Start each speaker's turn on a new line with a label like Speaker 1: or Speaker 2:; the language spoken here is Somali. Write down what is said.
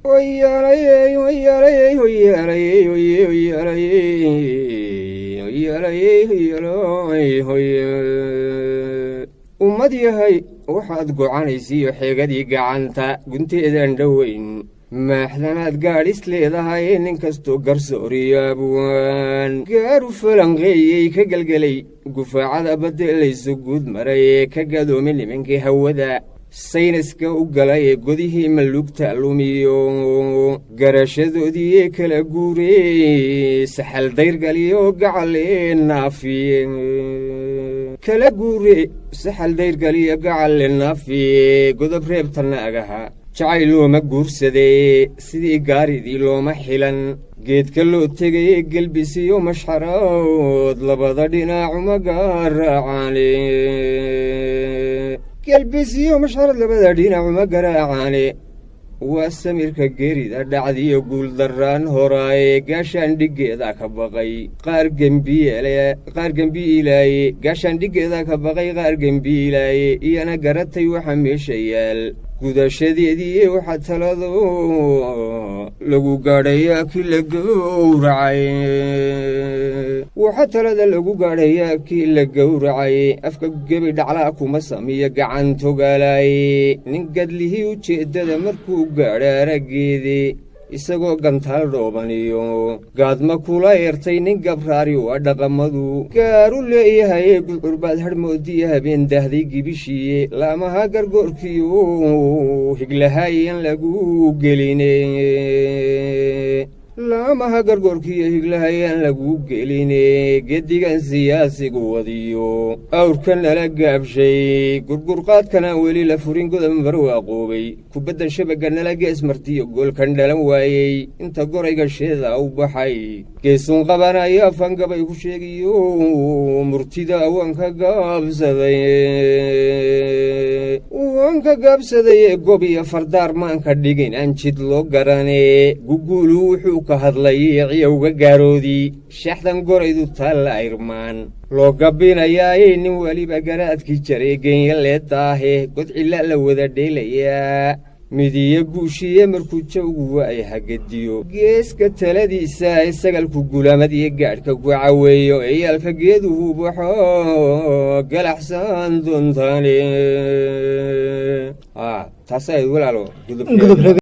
Speaker 1: Hoyaalayey, hoyaalayey, hoyaalayey, hoye, hoyaalayey, hoyaalayey, hoyaalay, hoye. Ummad yahay, waxaad gocanaysiiyo xeegadii gacanta gunteedaan dhoweyn, maaxdanaad gaadhis leedahay. Nin kastoo garsooriyaabuwaan gaaru falanqeeyey, ka gelgelay gufaacada badeelaysu guud maray, ee ka gadoomay nimankii hawada sayniska u galay, ee godihii malugta lumiyo garashadoodii, ee kala guurey saxal dayrgaliyo gacale naafiye, kala guure saxal dayrgaliyo gacale naafiye. Godob reebta naagaha jacayl looma guursadee, sidii gaaridii looma xilan geedka loo tegay. Gelbisiyo mashxarood labada dhinacuma garaacaane, gelbisiyo mashxarad labada dhinacuma garaacaane. Waa samirka geerida dhacdiyo guuldarraan horaaye, gaashaan dhiggeeda ka baqay qaar gembiyeele, qaar gembiilaaye, gaashaan dhiggeeda ka baqay qaar gembiilaaye. Iyana garatay waxa meesha yaal gudashadeedii, waxaa talado lagu gaadhayaa kii la gowracay, waxaa talada lagu gaadhayaa kii la gowracay. Afka gebi dhaclaa kuma samiyo gacan togaalaaye. Nin gadlihii ujeeddada markuu gaadha araggeedii, isagoo gantaal dhoobaniyo gaadma kula eertay. Nin gabraari waa dhaqamadu gaaru leeyahay, gudcurbaad hadhmoodiya habeen dahday gibishiiye. Laamaha gargoorkiyo higlahayan lagu geline, laamaha gargoorkiyo higlahayaan lagu geline. Gedigan siyaasigu wadiyo awrka nala gaabshay, gurgurqaadkanaan weli la furin, godob marwaaqoobay, kubaddan shabagga nala gees martiyo goolkan dhalan waayey. Inta gorayga sheeda u baxay geesun qabanaya, fangabay ku sheegiyo murtida waan ka gaabsaday, waan ka gaabsaday. Gob iyo fardaar maanka dhigin aan jid loo garane. Guguulu wuxuu ka hadlay ciyowga gaaroodii, shaxdan goraydu taalla ayrmaan loo gabbinayaaye. Nin weliba garaadkii jaray geenya leedaahe, god cilla la wada dheelayaa midiyo guushiye. Markuu jawgu waay hagadiyo geeska taladiisa, sagalku gulamadiyo gaadhka ku caweeyo, eyaalka geeduhu baxo galaxsan doontaane. Taasa walaalo.
Speaker 2: Godob.